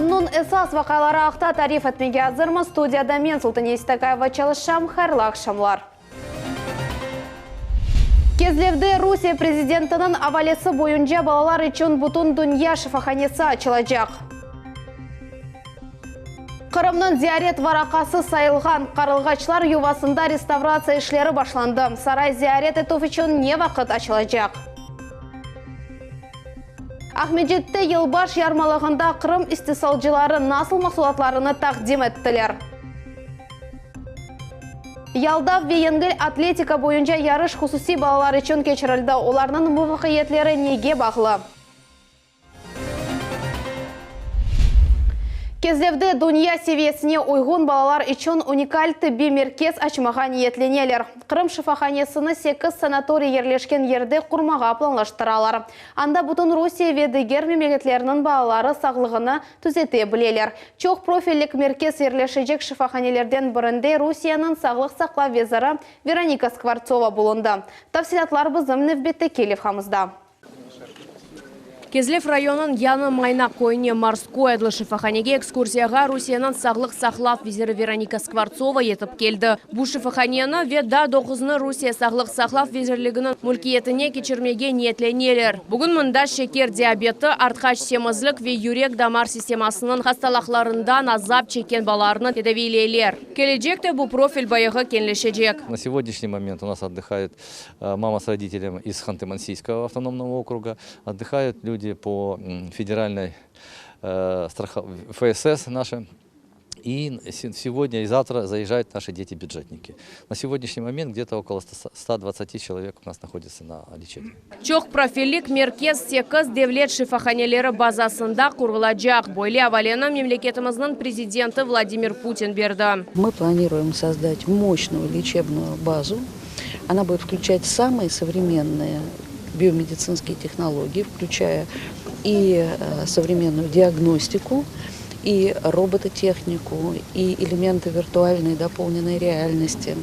Künniñ esas vaqiaları aqta tarif etmege azırmız. Studiyada men, Sultaniye Seytakayeva, çalışam. Hayırlı aqşamlar. Kezlevde Rusiye prezidentiniñ avalesi boyunca balalar içün bütün dünya şifahanesi açılacaq. Qırımnıñ ziyaret varaqası sayılğan Qarılğaçlar yuvasında restavratsiya işleri başlandı. Saray ziyaret etüv içün ne vaqıt açılacaq? Aqmescitte yılbaş yarmalığında Qırım istisalcıları nasıl mahsulatlarını taqdim ettiler? Yaldav ve yengil atletika boyunca yarış hususiy balalar içün keçirildi. Olarnıñ muvafaqiyetleri nege bağlı? Kezlevde dünya seviyesine uyğun balalar içün unikal tibbiy merkez açmağa niyetleneler. Qırım şifahanesini sekiz sanatoriy yerleşken yerde qurmağa planlaştıralar. Anda bütün Rusiye ve diger memleketlerniñ balaları sağlığını tüzete bileler. Çoq profillik merkez yerleşecek şifahanelerden birinde Rusiyeniñ sağlıq saqlav veziri Veronika Skvortsova bulundı. Tafsilâtlar bizim nevbetteki levhamızda. Kezlev rayonınıñ Yañı Mayna köyüne Morskoy adlı şifahanege ekskursiyağa Rusiyeniñ sağlıq saqlav veziri Veronika Skvortsova yetip keldi. Bu şifahaneni ve daa doquzını Rusiye sağlıq saqlav vezirliginiñ mülkiyetine keçirmege niyetleneler. Bugün mında şeker diabeti, artqaç semizlik ve yürek-damar sistemasınıñ hastalaqlarından azap çekken balalarnı tedaviyleyler. Kelecekte bu profil bayağı keñleşecek. Na segodняшний момент у нас отдыхает Мама с родителем из Ханты-Мансийского автономного округа. Отдыхают люди по федеральной ФСС наши. И сегодня и завтра заезжают наши дети-бюджетники. На сегодняшний момент где-то около 120 человек у нас находится на лечении. Çoq profillik merkez sekiz devlet şifahaneleri bazasında qurulacaq. Böyle avaleni memleketimizniñ prezidenti Vladimir Putin berdi. Мы планируем создать мощную лечебную базу. Она будет включать самые современные биомедицинские технологии, включая и современную диагностику, и робототехнику, и элементы виртуальной дополненной реальности,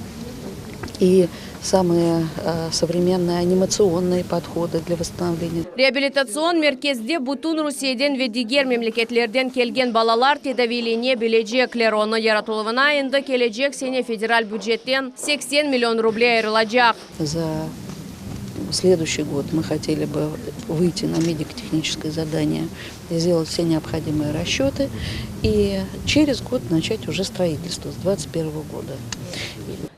и самые современные анимационные подходы для восстановления. Reabilitatsion merkezde bütün Rusiyeden ve diger memleketlerden kelgen balalar tedaviylene bilecekler. Onı yaratıluvına endi kelecek sene federal bücetten 80 million ruble ayırılacaq. За следующий год мы хотели бы выйти на медико-техническое задание, сделать все необходимые расчеты и через год начать уже строительство с 21 года.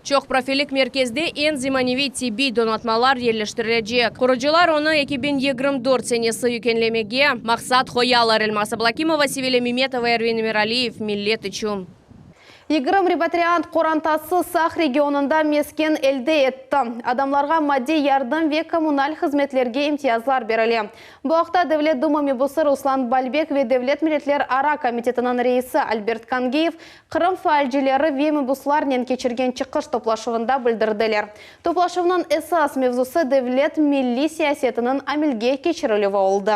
Çoq profillik merkezde eñ zemaneviy tibbiy donatmalar yerleştirilecek. Qurucılar onı 2024 senesi yekünlemege maqsat qoyalar. Elmaz Ablâkimova, Sevilâ Memetova, Ervin Emiraliyev, Millet içün. 20 repatriant qorantası Saq regionında mesken elde etti. Adamlarğa maddiy yardım ve kommunal hızmetlerge imtiyazlar berile. Bu aqta Devlet Duma mebusı Ruslan Balbek ve Devlet milletlerara komitetiniñ reisi Albert Kangiyev Qırım faalcileri ve mebuslarnen keçirgen çıqış toplaşuvında bildirdiler. Toplaşuvnıñ esas mevzusı devlet milliy siyasetiniñ amelge keçirilüvi oldı.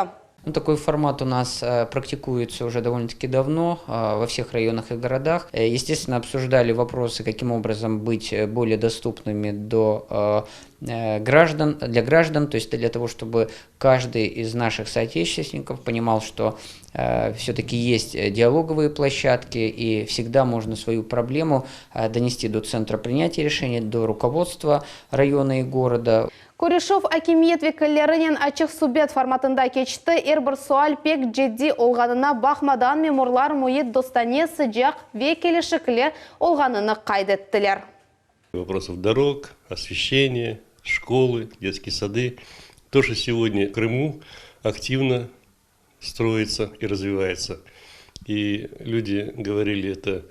Ну, такой формат у нас практикуется уже довольно-таки давно во всех районах и городах. Естественно, обсуждали вопросы, каким образом быть более доступными до граждан, для граждан, то есть для того, чтобы каждый из наших соотечественников понимал, что все-таки есть диалоговые площадки и всегда можно свою проблему донести до центра принятия решений, до руководства района и города. Körüşüv akimiyet vekillerinen açıq subet formatında keçti. Er bir sual pek ciddiy olğanına baqmadan, memurlar müit dostane, sıcaq ve kelişikli olğanını qayd ettiler. Вопросов дорог, освещения, школы, детские сады. То, что сегодня в Крыму активно строится и развивается. И люди говорили это,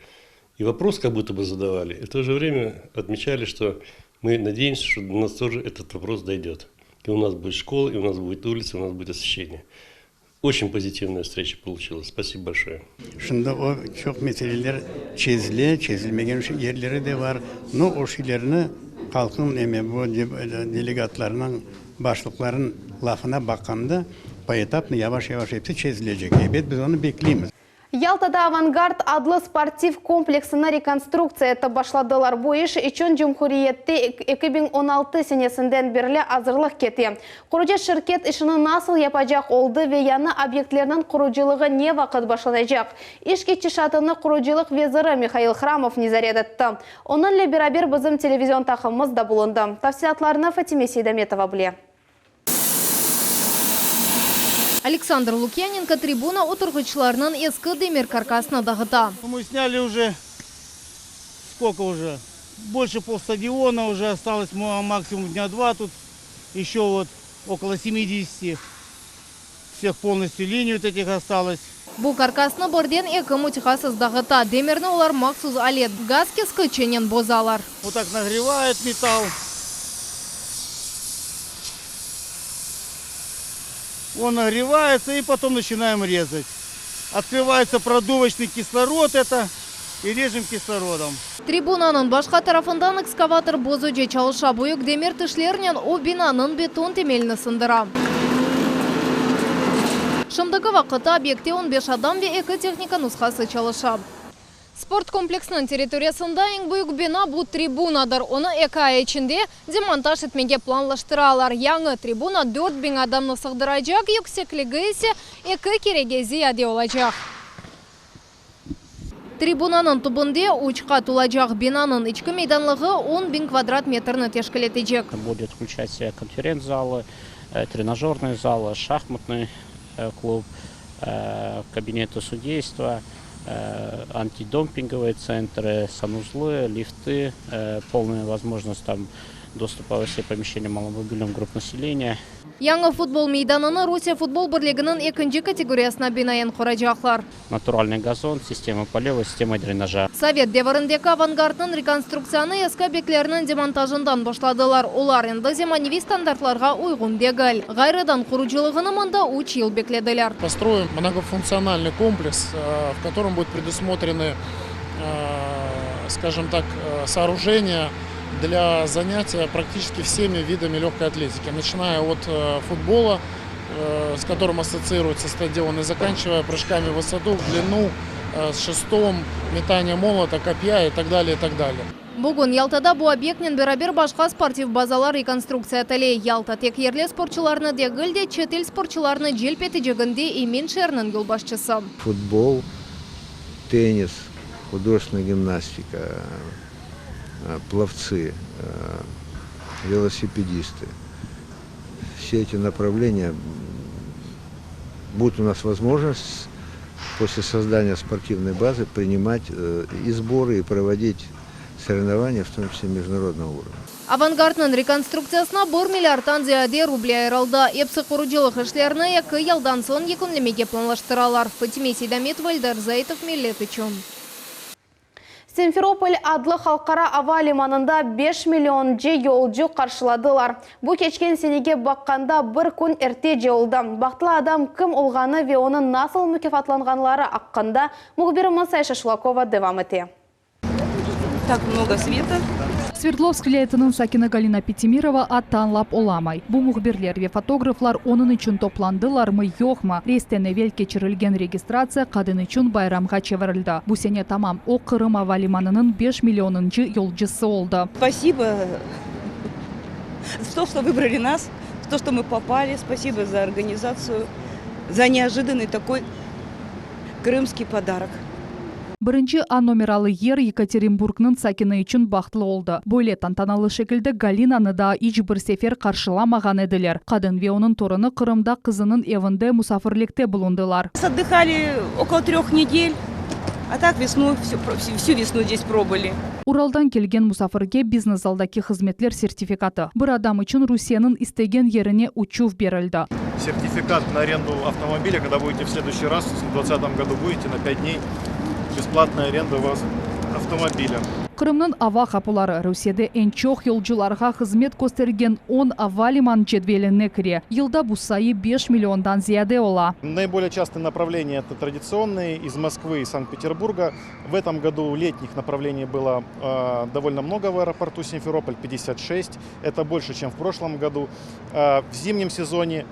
и вопрос как будто бы задавали, и в то же время отмечали, что мы надеемся, что до нас тоже этот вопрос дойдет. И у нас будет школа, и у нас будет улица, и у нас будет освещение. Очень позитивная встреча получилась. Спасибо большое. Şimdi o çoq meseleler çezile, çezilmegen yerleri de bar. No, o şeylerni halqnıñ eme bu delegatlarnıñ, başlıqlarnıñ lafına baqqanda, poetapno, yavaş-yavaş episi çezilecek. Ebet, biz onı bekleymiz. Yaltada Avangard adlı sportiv kompleksini rekonstruktsiya etip başladılar. Bu iş içün cumhuriyette 2016 senesinden berli azırlıq kete. Qurucı şirket işini nasıl yapacaq oldı ve yañı obyektlerniñ qurucılığı ne vaqıt başlanacaq? İş ketişatını qurucılıq veziri Mihail Hramov nezaret etti. Onıñle beraber bizim televizion taqımımız da bulundı. Tafsilâtlarnı Fatime Seydametova bile. Aleksandr Lukyanenko tribuna oturğıçlarınıñ eski demir karkasını dağıta. Мы сняли уже, сколько уже, больше полстадиона уже осталось, максимум дня два тут, еще вот около 70 всех полностью линий вот этих осталось. Bu karkasnı birden eki mütehassıs dağıta. Demirni olar mahsus alet, gaz keskiçinen bozalar. Вот так нагревает металл. Он нагревается и потом начинаем резать. Открывается продувочный кислород это и режем кислородом. Tribunanıñ başqa tarafından ekskavator bozucı çalışa. Büyük demir tişlernen o binanıñ beton temelini sındıra. Şimdiki vaqıtta obyektte on beş adam ve eki tehnika nushası çalışa. Sport kompleksiniñ territoriyasında eñ büyük bina bu tribunadır. Onı eki ay içinde demontaj etmege planlaştıralar. Yañı tribuna 4000 adamnı sığdıracaq, yüksekligi ise eki kerege ziyade olacaq. Tribunanıñ tübünde üç qat olacaq binanıñ içki meydanlığı 10 biñ kvadrat metrni teşkil etecek. Будет включать в себя конференц-залы, тренажерные залы, шахматный клуб, кабинеты судейства, антидопинговые центры, санузлы, лифты, полная возможность там доступа во все помещения маломобильных групп населения. Yañı futbol meydanını Rusiye futbol birliginiñ ekinci kategoriyasına binaen quracaqlar. Натуральный газон, система полива, система дренажа. Sovet devirindeki Avangardnıñ rekonstruktsiyanı eski obyektleriniñ demontajından başladılar. Olar endi zemaneviy standartlarğa uyğun degil. Ğayrıdan qurucılığını mında üç yıl beklediler. Построим многофункциональный комплекс, в котором будут предусмотрены, скажем так, сооружения для занятия практически всеми видами легкой атлетики, начиная от футбола, с которым ассоциируется стадион, и заканчивая прыжками в высоту, в длину, с шестом, метание молота, копья и так далее, и так далее. Bugün Yaltada bu obyektnen beraber başqa sportiv bazalar rekonstruktsiya etile. Yalta tek yerli sportçularnı degil de, çetel sportçularnı celp eteceginde emin şeerniñ yolbaşçısı. Футбол, теннис, художественная гимнастика, пловцы, велосипедисты. Все эти направления будет у нас возможность после создания спортивной базы принимать и сборы, и проводить соревнования, в том числе международного уровня. Avangardnıñ rekonstruktsiyasına 1 milliardtan ziyade ruble ayırıldı. Episi qurucılıq işlerini eki yıldan soñ yekünlemege planlaştıralar. Fatime Seydametova, Eldar Zaitov, Millet içün. Simferopol adlı halqara ava limanında 5 millioncı yolcu qarşıladılar. Bu keçken senege baqqanda bir kün ertece oldı. Bahtlı adam kim olğanı ve onıñ nasıl mukâfatlanğanları aqqında mühbirimiz Ayşe Şulakova devam ete. Так много света. Sverdlovsk vilâyetiniñ sakini Galina Pitimirova atta añlap olamay. Bu mühbirler ve fotograflar onıñ içün toplandılarmı, yoqmı? Reysten evel keçirilgen registratsiya qadın içün bayramğa çevirildi. Bu sene tamam o Qırım ava limanınıñ 5 millionıncı yolcusı oldı. Спасибо за то, что выбрали нас, за то, что мы попали. Спасибо за организацию, за неожиданный такой крымский подарок. Birinci A nomeralı yer Yekaterinburgnıñ sakini içün bahtlı oldı. Böyle tantanalı şekilde Galinanı daa iç bir sefer qarşılamağan ediler. Qadın ve onıñ torunı Qırımda qızınıñ evinde musafirlikte bulundılar. Отдыхали около трех недель, а так весну, всю, всю весну здесь пробыли. Uraldan kelgen musafirge biznes zaldaki hızmetler sertifikatı. Bir adam içün Rusiyeniñ istegen yerine uçuv berildi. Сертификат на аренду автомобиля, когда будете в следующий раз, в 2020 году будете на 5 дней, бесплатная аренда у вас автомобиля. Qırımnıñ ava qapuları Rusiyede eñ çoq yolcularğa hızmet köstergen 10 ava liman cedveline kire. Yılda bu sayı 5 milliondan ziyade ola. Наиболее частые направления это традиционные из Москвы и Санкт-Петербурга. В этом году летних направлений было э, довольно много в аэропорту Симферополь, 56. Это больше, чем в прошлом году. Э, в зимнем сезоне.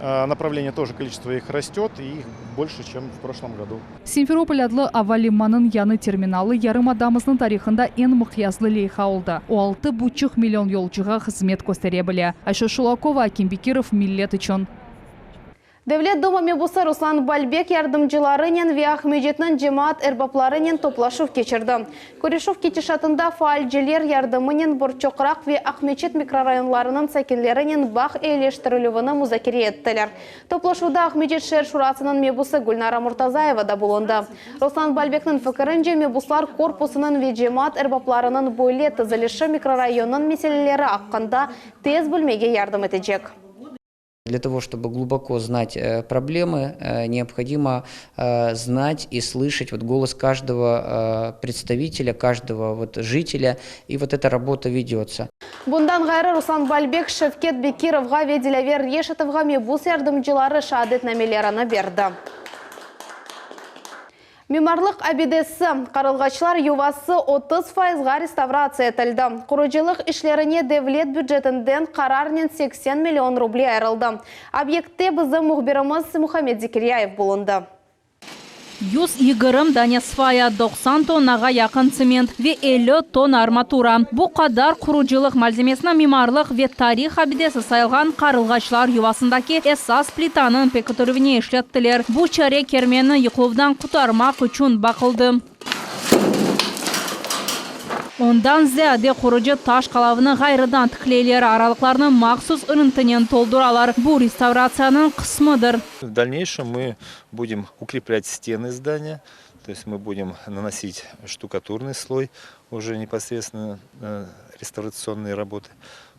направления тоже количество их растет, и их больше, чем в прошлом году. Simferopol adlı ava limanınıñ yañı terminalı yarımadamıznıñ tarihında eñ mıqyaslı leyha oldı. O, 6,5 million yolcuğa hızmet köstere bile. Ayşe Şulakova, Akim Bekirov, Millet içün. Devlet Duma mebusı Ruslan Balbek yardımcılarınen ve Aqmescitniñ cemaat erbaplarınen toplaşuv keçirdi. Körüşüv ketişatında faalciler yardımınen Borçoqraq ve Aqmeçit mikrorayonlarınıñ sakinlerinen bağ eyileştirilüvini muzakere ettiler. Toplaşuvda Aqmescit şeer şurasınıñ mebusı Gülnara Murtazayeva da bulundı. Ruslan Balbekniñ fikirince, mebuslar korpusınıñ ve cemaat erbaplarınıñ böyle tizilişi mikrorayonnıñ meseleleri aqqında tez bilmege yardım etecek. Для того, чтобы глубоко знать э, проблемы, э, необходимо э, знать и слышать вот голос каждого представителя, каждого вот жителя, и вот эта работа ведется. Bundan ğayrı Ruslan Balbek Şevket Bekirovğa ve Dilâver Reşitovğa mebus yardımcıları şeadetnamelerini berdi. Mimarlıq abidesi, Qarılğaçlar yuvası 30 fayızğa restavratsiya etildi. Qurucılıq işlerine devlet bücetinden qararnen 80 million ruble ayırıldı. Obyektte bizim mühbirimiz Muhammed Zekiryayev bulundı. 120 dane svaya, 90 tonnağa yaqın tsement ve 50 tonna armatura. Bu qadar qurucılıq malzemesini mimarlıq ve tarih abidesi sayılğan Qarılğaçlar yuvasındaki esas plitanıñ pekitilüvine işlettiler. Bu çare kermeni yıqıluvdan qurtarmaq içün baqıldı. Ondan ziyade qurucı taş qalavını ğayrıdan tikleyler, aralıqlarnı mahsus ırıntınen tolduralar. Bu restavratsiyanıñ qısmıdır. В дальнейшем мы будем укреплять стены здания, то есть мы будем наносить штукатурный слой, уже непосредственно э, реставрационные работы.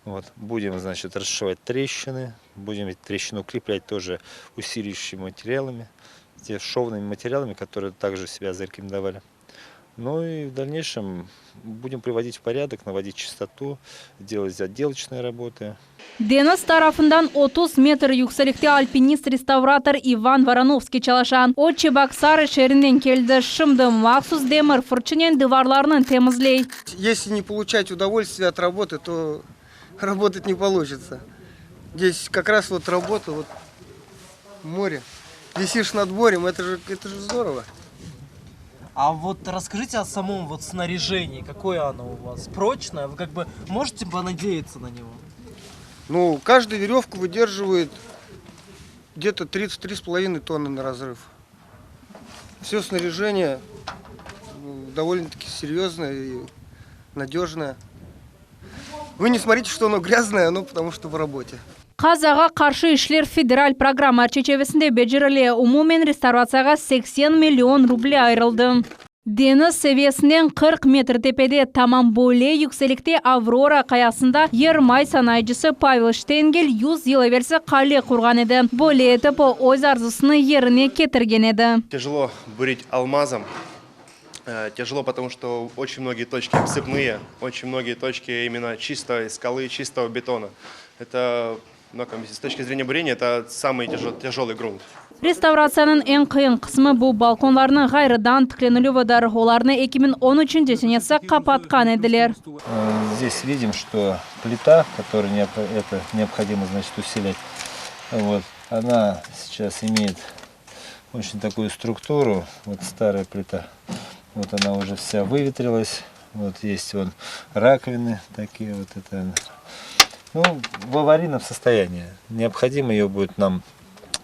Вот. Будем, значит, расшивать трещины, будем эти трещины укреплять тоже усиливающими материалами, те шовными материалами, которые также себя зарекомендовали. Ну и в дальнейшем будем приводить в порядок, наводить чистоту, делать отделочные работы. Deñiz tarafından 30 metr yükseklikte alpinist-restavrator Ivan Voronovskiy çalışa. O Çeboksarı şeerinden keldi. Şimdi mahsus demir fırçınen divarlarnı temizley. Если не получать удовольствие от работы, то работать не получится. Здесь как раз вот работа, вот море. Висишь над морем, это же здорово. А вот расскажите о самом вот снаряжении, какое оно у вас? Прочное? Вы как бы можете понадеяться на него? Ну, каждая веревка выдерживает где-то 33,5 тонны на разрыв. Все снаряжение ну, довольно-таки серьезное и надежное. Вы не смотрите, что оно грязное, оно потому что в работе. Qazağa qarşı işler federal programma çerçivesinde becerile. Umumen restavratsiyağa 80 million ruble ayırıldı. Deñiz seviyesinden 40 metr tepede tamam böyle yükseklikte Avrora qayasında yermay sanayıcısı Pavel Ştengel 100 yıl evelsi qale qurğan edi. Böyle etip o öz arzusını yerine ketirgen edi. Тяжело бурить алмазом. Э, Тяжело, потому что очень многие точки обсыпные, очень многие точки именно чистой скалы, чистого бетона. Это, ну, как бы, с точки зрения бурения, это самый тяжелый грунт. Restavratsiyanıñ eñ qıyın qısmı bu balkonlarnıñ ğayrıdan tiklenilüvidir. Olarnı 2013 senesi qapatqan ediler. Э, Здесь видим, что плита, которую необ- это необходимо, значит, усилять, вот, она сейчас имеет очень такую структуру, вот старая плита, вот она уже вся выветрилась, вот есть вон раковины такие вот это, ну, в аварийном состоянии. Необходимо ее будет нам,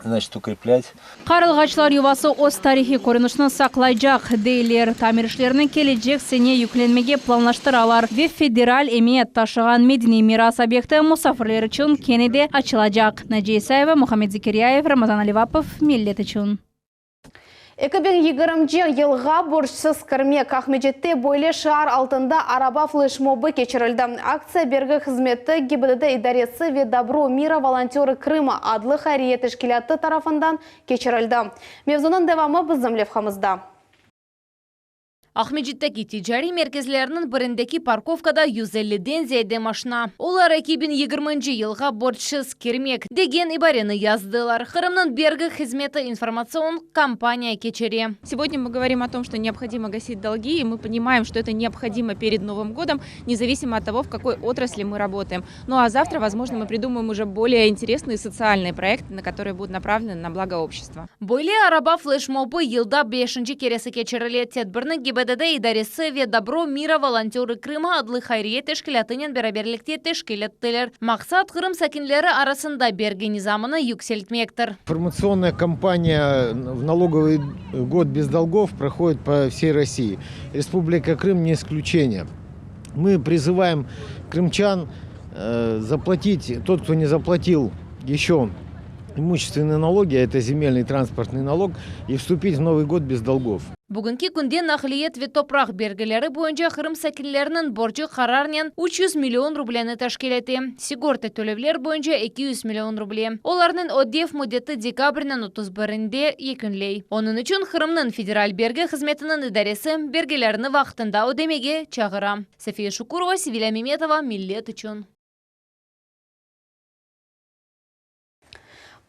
значит, укреплять. Qarılğaçlar yuvası öz tarihiy körünişini saqlaycaq deyler. Tamir işlerini kelecek sene yekünlemege planlaştıralar ve federal emiyet taşığan medeniy miras obyekti musafirler içün kene de açılacaq. Naciye Isayeva, Muhammed Zekiryayev, Ramazan Alivapov, Millet içün. 2020 yılğa borçsız kirmek Aqmescitte böyle şiar altında araba fleşmobı keçirildi. Aktsiya Bergi hızmeti GİBDD idaresi ve Добро мира волонтеры Крыма adlı hayriye teşkilâtı tarafından keçirildi. Mevzunıñ devamı bizim levhamızda. Aqmescitteki ticariy merkezlerniñ birindeki parkovkada 150-den ziyade maşna. Olar 2020-nci yılğa borcsız kirmek, degen ibareni yazdılar. Qırımnıñ bergi hızmeti informatsion kampaniya keçire. Сегодня мы говорим о том, что необходимо гасить долги, и мы понимаем, что это необходимо перед Новым годом, независимо от того, в какой отрасли мы работаем. Ну а завтра, возможно, мы придумаем уже более интересные социальные проекты, на которые будут направлены на благо общества. Böyle araba fleşmobı yılda beşinci keresi keçirile. Tedbirni GİBDD idaresi ve Dobro mira volontörı Krıma adlı hayriye teşkilâtınen beraberlikte teşkil ettiler. Maqsat, Qırım sakinleri arasında bergi nizamını yükseltmektir. Информационная кампания в налоговый год без долгов проходит по всей России. Республика Крым не исключение. Мы призываем крымчан э, заплатить, тот, кто не заплатил еще имущественные налоги, а это земельный и транспортный налог, и вступить в Новый год без долгов. Bugünki künde naqliyat ve topraq bergileri boyunca Qırım sakinleriniñ borcu qararnen 300 million rubleni teşkil ete. Sigorta tölevler boyunca 200 million ruble. Olarnıñ ödev müddeti dekabrniñ 31-inde yekünley. Onıñ içün Qırımnıñ Federal bergi hızmetiniñ idaresi bergilerni vaqtında ödemege çağıra. Safiye Şukurova, Sevilâ Memetova, Millet içün.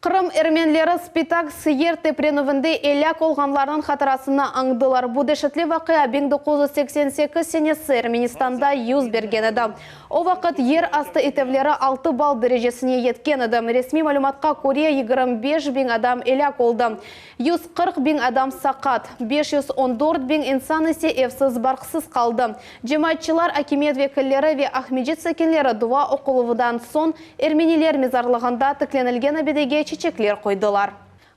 Qırım ermenileri Spitak yer teprenüvinde elâk olğanlarnıñ hatırasını añdılar. Bu deşetli vaqia 1988 senesi Ermenistanda yüz bergen edi. O vaqıt yer astı itevleri altı ball derecesine yetken edi. Resmiy malümatqa köre, 25 biñ adam elâk oldı, 140 biñ adam saqat, 514 biñ insan ise evsiz-barqsız qaldı. Cemaatçılar, akimiyet vekilleri ve Aqmescit sakinleri dua oquluvıdan soñ Ermeniler mezarlığında tiklenilgen abidege çiçekler qoydılar.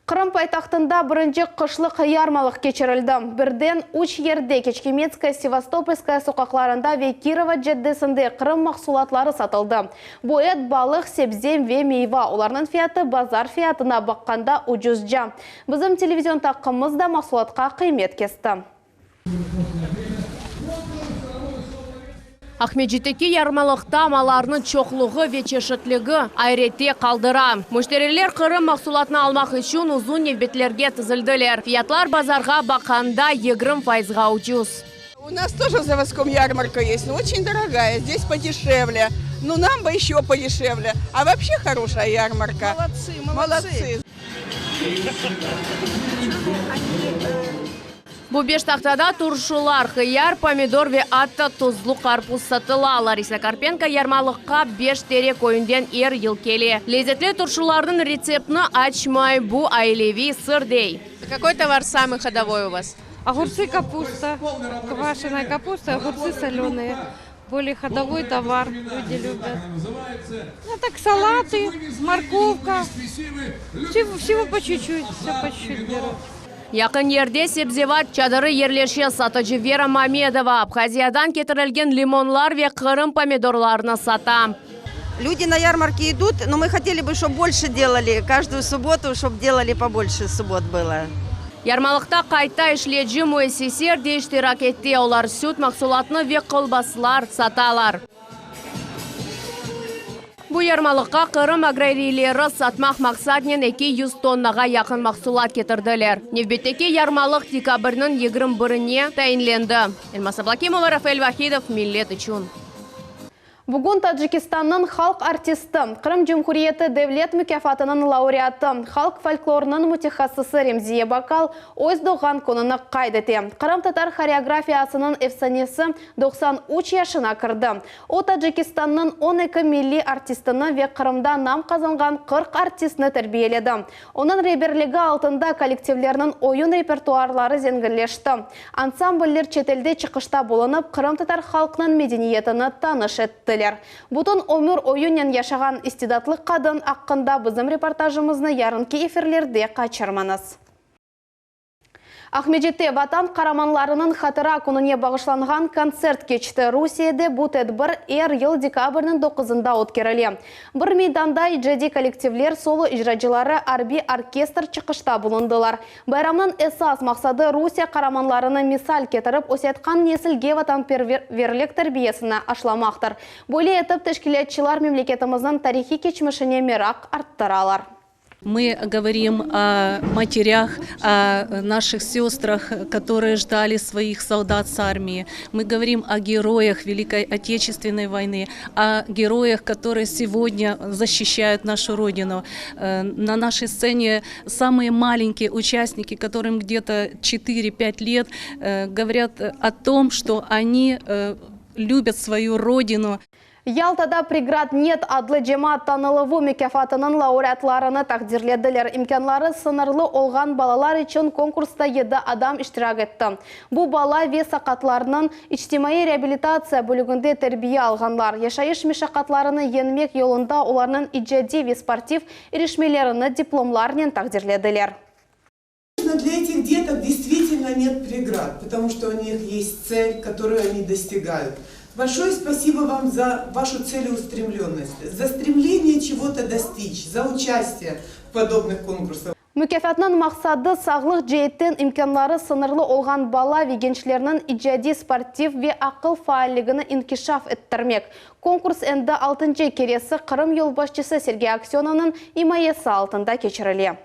Qırım paytahtında birinci qışlıq yarmalıq keçirildi. Birden üç yerde, Keçkemetskaya, Sevastopolskaya soqaqlarında ve Kirova caddesinde Qırım mahsulatları satıldı. Bu et, balıq, sebze ve meyva, olarnıñ fiyatı bazar fiyatına baqqanda ucuzca. Bizim televizion taqımımız da mahsulatqa qıymet kesti. Aqmescitteki yarmalıqta mallarnıñ çoqluğı ve çeşitligi ayrette qaldıra. Müşteriler Qırım mahsulatını almaq içün uzun nevbetlerge tizildiler. Fiyatlar bazarğa baqqanda 20 fayızğa ucuz. У нас тоже в заводском ярмарка есть, но очень дорогая, здесь подешевле. Ну, нам бы еще подешевле. А вообще хорошая ярмарка. Молодцы, молодцы. Bu beştahtada turşular, hıyar, pomidor ve atta tuzlu qarpuz satıla. Larisa Karpenko yarmalıqqa Beş Tere köyünden er yıl kele. Lezetli turşularnıñ retseptini açmay, bu aileviy sır, dey. Kakoy tovar samıy hodovой u vas? Огурцы, капуста, квашеная капуста, огурцы соленые. Более ходовой товар люди любят. Ну так салаты, морковка, всего, всего по чуть-чуть, все по чуть-чуть берут. Yaqın yerde sebzevat çadırı yerleşe. Satıcı Vera Mamedova Abhaziyadan ketirilgen limonlar ve Qırım pomidorlarını sata. Люди на ярмарки идут, но мы хотели бы, чтобы больше делали, каждую субботу, чтобы делали побольше суббот было. Yarmalıqta qayta işleyici müessiseler de iştirak etti. Olar süt mahsulatını ve kolbaslar satalar. Bu yarmalıqqa Qırım agrariyleri satmaq maqsadnen 200 tonnağa yaqın mahsulat ketirdiler. Nevbetteki yarmalıq dekabrniñ 21-ine tayinlendi. Elmaz Ablakimova, Rafael Vahidov, Millet içün. Bugün Tacikistannıñ halq artisti, Qırım Cumhuriyeti Devlet mukâfatınıñ laureatı, halq folklorınıñ mütehassısı Remziye Bakal öz doğğan kününi qayd ete. Qırımtatar horeografiyasınıñ efsanesi 93 yaşına kirdi. O, Tacikistannıñ 12 milliy artistini ve Qırımda nam qazanğan 40 artistni terbiyeledi. Onıñ reberligi altında kollektivlerniñ oyun repertuarları zenginleşti. Ansambller çetelde çıqışta bulunıp, qırımtatar halqnıñ medeniyetini tanış ettiler. Bütün ömür oyunnen yaşağan istidatlı qadın aqqında bizim reportajımıznı yarınki efirlerde qaçırmañız. Aqmescitte Vatan qaramanlarınıñ hatıra kününe bağışlanğan kontsert keçti. Rusiyede bu tedbir er yıl dekabrniñ doquzında ötkerile. Bir meydanda icadiy kollektivler, solo icracıları, arbiy orkestr çıqışta bulundılar. Bayramnıñ esas maqsadı, Rusiye qaramanlarını misal ketirip, öseyatqan nesilge vatanperverlik terbiyesini aşlamaqtır. Böyle etip, teşkilâtçılar memleketimizniñ tarihiy keçmişine meraq arttıralar. Мы говорим о матерях, о наших сестрах, которые ждали своих солдат с армии. Мы говорим о героях Великой Отечественной войны, о героях, которые сегодня защищают нашу Родину. Э, на нашей сцене самые маленькие участники, которым где-то 4-5 лет, э, говорят о том, что они э, любят свою Родину. Yaltada Преград нет adlı cemaat tanıluvı mukâfatınıñ laureatlarını taqdirlediler. İmkânları sıñırlı olğan balalar içün konkursta yedi adam iştirak etti. Bu bala ve saqatlarnıñ içtimaiy reabilitatsiya bölüginde terbiye alğanlar, yaşayış meşaqatlarını yeñmek yolunda olarnıñ icadiy ve sportiv irişmelerini diplomlarnen taqdirlediler. Для этих деток действительно нет преград, потому что у них есть цель, которую они достигают. Большое спасибо вам за вашу целеустремленность, за стремление чего-то достичь, за участие в подобных конкурсах. Mukâfatnıñ maqsadı, sağlıq ceetten imkânları sıñırlı olğan bala ve gençlerniñ icadiy, sportiv ve aqıl faalligini inkişaf ettirmek. Konkurs endi altıncı keresi Qırım yolbaşçısı Sergey Aksönovnıñ imayesi altında keçirile.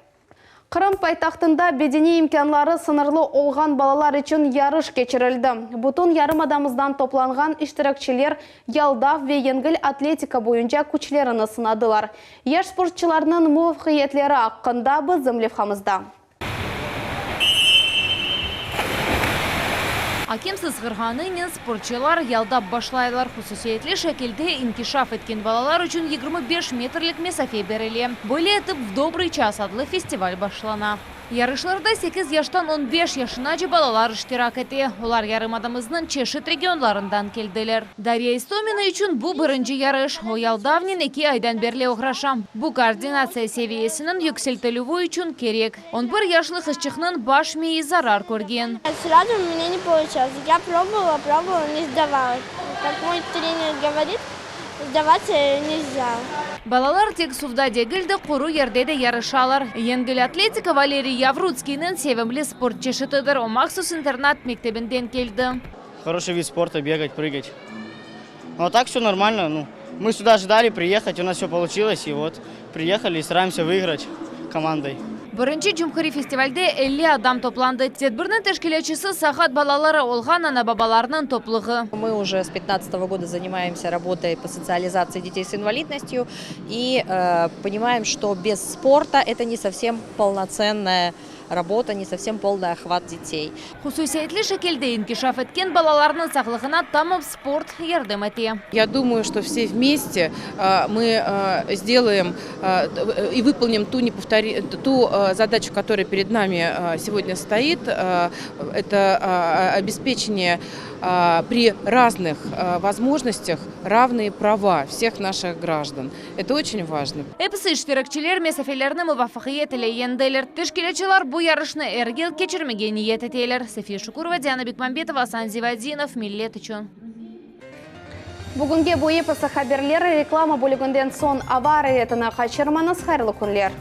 Qırım paytahtında bedeniy imkânları sıñırlı olğan balalar içün yarış keçirildi. Bütün yarımadamızdan toplanğan iştirakçiler yaldav ve yengil atletika boyunca küçlerini sınadılar. Yaş sportçılarnıñ muvafaqiyetleri aqqında bizim levhamızda. Akem sızğırğanınen sportçılar yaldap başlaylar. Hususiyetli şekilde inkişaf etken balalar içün 25 metrlik mesafe berile. Böyle etip V dobrıy ças adlı festival başlana. Yarışlarda sekiz yaştan on beş yaşınace balalar iştirak ete. Olar yarımadamıznıñ çeşit regionlarından keldiler. Darya İstomina içün bu birinci yarış. O yaldavnen eki aydan berli oğraşa. Bu koordinatsiya seviyesiniñ yükseltilüvi içün kerek. On bir yaşlı qızçıqnıñ baş miyi zarar körgen. Сразу у меня не получалось. Я пробовала, пробовала, не сдавалась. Как мой тренер говорит, сдаваться нельзя. Balalar tek suvda degil de, quru yerde de yarışalar. Yengil atletika Valeriy Yavrutskiyniñ sevimli sport çeşitidir. O mahsus internat mektebinden keldi. Хороший вид спорта, бегать, прыгать. Ну, а так все нормально. Ну, мы сюда ожидали приехать, у нас все получилось, и вот приехали и стараемся выиграть командой. Birinci cumhuriy festivalde 50 adam toplandı. Tedbirniñ teşkilâtçısı saqat balaları olğan ana-babalarnıñ topluğı. Мы уже с 2015 года занимаемся работой по социализации детей с инвалидностью и э, понимаем, что без спорта это не совсем полноценная работа, не совсем полный охват детей. Hususiyetli şekilde inkişaf etken balalarnıñ sağlığına tamam sport yardım ete. Я думаю, что все вместе э, мы э, сделаем э, и выполним ту, неповтори... ту задачу, которая перед нами сегодня стоит. Это обеспечение при разных возможностях равные права всех наших граждан. Это очень важно. Episi iştirakçiler mesafelerni muvafaqiyet ile yeñdiler. Teşkilâtçılar bu yarışnı er yıl keçirmege niyet eteler. Safiye Şukurova, Diana Bekmambetova, Asan Zivadinov, Millet içün. Bugünge bu episi haberler reklama bölüginden soñ ava areketini qaçırmañız hayırlı künler.